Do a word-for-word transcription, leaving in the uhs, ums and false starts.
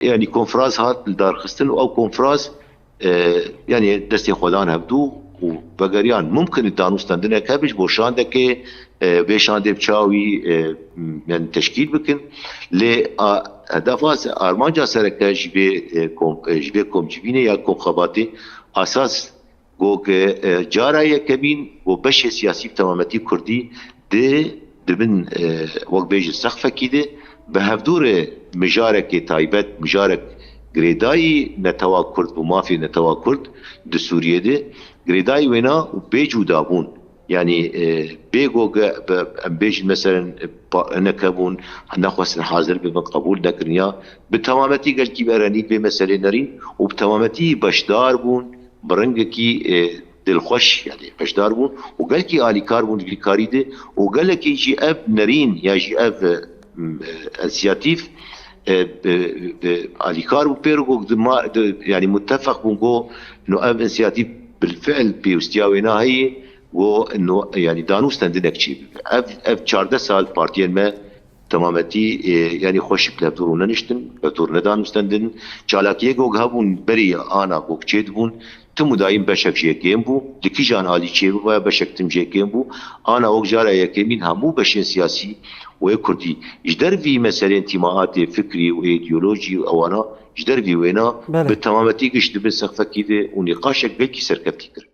Yanî konferans hat lidarxistin û ew konferans, e, yanî destê xwe dan hevdû û vegeriyan mumkin e danûstandinek hebe ji bo şandekê, e, vê şandê bi çawî, e, yanî teşkîl bikin. Lê a, hedefa se-, armanca sereke ji vê, e, kom, e, ji vê komcivînê ya komxebatê asas Got, e, cara yekemîn got beşê siyasî bi temametî kurdî di, di bin, e, wek bêjin sexfekî de bi hevdû re mijarekê taybet, mijarek girêdayî netewa kurd û mafê netewa kurd di Sûriyê de girêdayî wêna û bê cûda bûn. Yanî, e, bê go ge-, be-, em bêjin meselen, e, pa-, nekebûn, nexwestin hazir bibin, qebûl nekirin ya bi temametî gelkî bi erenî vê meselê nerîn û bi temametî beşdar bûn. Bi rengekî, e, dilxweş, yanî beşdar bûn û gelkî alîkar bûn di vî karî de û gelekî jî ev nerîn ya jî ev, e, m, e, însiyatîf, e, bi, bi alîkar bû pê re got di ma, di, yanî mutefeq bûn got no ev însiyatîf bilfiil pêwistiya wêna heye, got no, yanî danûstandinek çêbibe. Ev, ev çardeh sal partiyên me temametî, e, yanî xweşik li hevdûr û neniştin, li hevdûr nedan û stendin. Çalakiyê gog hebûn berî ana gog çêdibûn, tim û dayîm beşek jê kêm bû, di kîjan alî çêbibe beşek tim jê kêm bû. Ana wek cara yekemîn hemû beşên siyasî û yê kurdî ji dervî meselên tîmaatê fikrî û îdeolojî û ewana ji dervî wêna Belê. bi temametî gişt dibin sexfekî de û nîqaşek gelkî serkeftî kir.